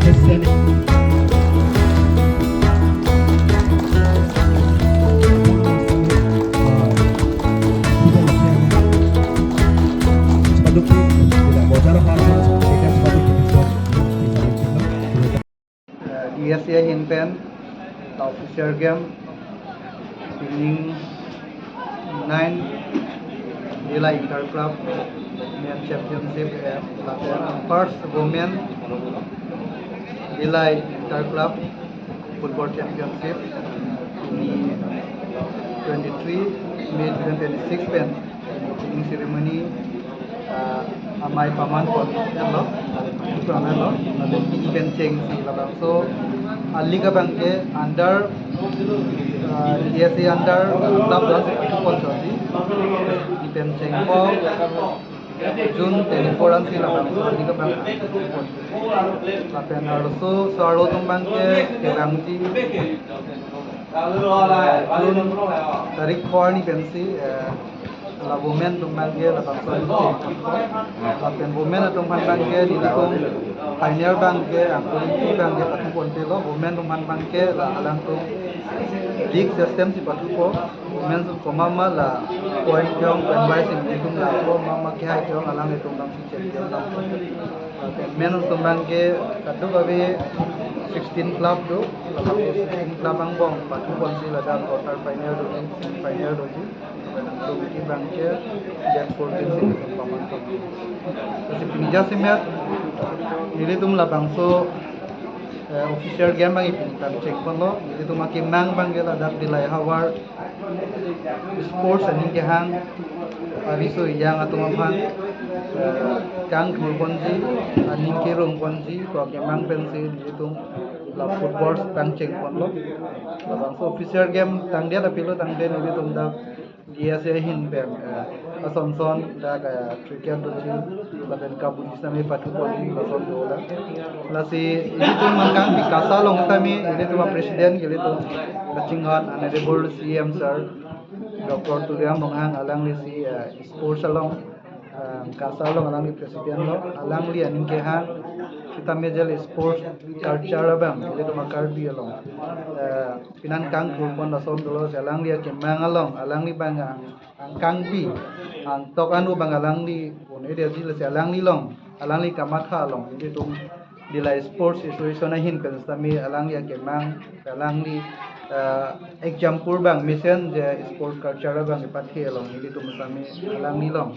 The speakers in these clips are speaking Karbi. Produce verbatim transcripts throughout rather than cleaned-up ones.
Uh, D S A ahin pen, uh, official game, evening nine, Dillai Inter Club Men Championship, uh, lapen first women Dillai Inter Club Football Championship, ni twenty-three May twenty twenty-six pen opening ceremony, uh, amei paman pon lo, pon lo, lapen pini pen chengsi labangso a-league abang ke under, uh, D S A under club do-an si pon chotji. Pini pen chengpo June twenty-four ansi labangso a-league abang. Lapen arloso so-arlo atum abang ke kevangji, eh, June tarik four ni pensi, eh, la women atum abang ke labangso a-league chengpo. Lapen women atum aphan abang ke nelitum final abang ke, angkori abang ke pathu ponpe lo, women atum aphan abang ke la alangtum league system si pathupo. Women atum komat ma la point kejong, point wise si nelitum la komat ma kehai kejong alanglitum abang si champion abang. Lapen men atum abang ke kadokave sixteen club do, labangso sixteen club angbong pathu ponsi ladak quarter final doji, semi final doji. Lapen angkori abang ke Jet fourteen si nelitum paman ponji. Lasi pini jasemet nelitum labangso, eh, official game abang pini pangcheng ponlo. Nelitum akemang abang ke ladak Dillai ahavar sports aning kehang ariso ejang atum aphan, eh, kangthur ponji, aning kerung ponji pu akemang pensi nelitum la football pangcheng ponlo. Labangso official game tangdet apilo tangdet nelitum dak D S A ahin pen, eh, ason son dak, eh, cricket doji, lapen kabaddi sitame pathu ponji, lason dolang. Lasi ilitum nangkangpi KASA along sitame ilitum a-president, ilitum kachinghon Honorable C M sir, Doctor Tuliram Ronghang, alangli si, eh, sports along, eh, KASA along alangli president lo, alangli aning kehang sitame jel sports culture abang ilitum a-Karbi along, eh, pinan kangthur pon lason dolo, si alangli akemang along, alangli abang ang, angkangpi, angtok anu abang alangli un-edetji, lasi alangli along, alangli kamatha along, ilitum Dillai Sports Association ahin pen sitame alangli akemang, alangli, eh, example abang mesen je sports culture abang kepathe along, ilitum sitame alangli along.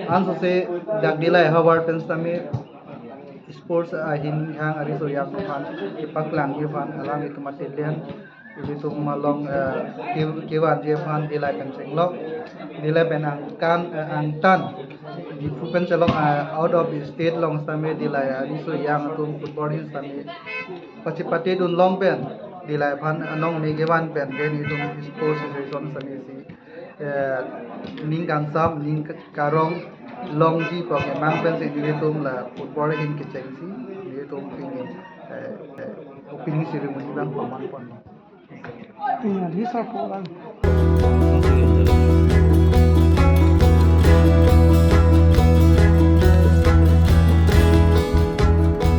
Ansose dak Dillai ahavar pen sitame sports ahin kehang ariso ejang aphan kepaklangji aphan alanglitum a-talent ilitum along, eh, ke-, kevanji aphan Dillai pen chenglo. Dillai pen angkan, eh, angtan Diphu pen chelong, eh, out of state along sitame Dillai ariso ejang atum football ahin sitame pachepate dun long pen Dillai aphan anong ne kevan pen ke nelitum sports association sitame si, eh, ning kangsam, ning karong longji pu akemang pensi nelitum la football ahin kechengsi nelitum pini, eh, eh, opening ceremony abang paman pon. Pini adhi sar po abang.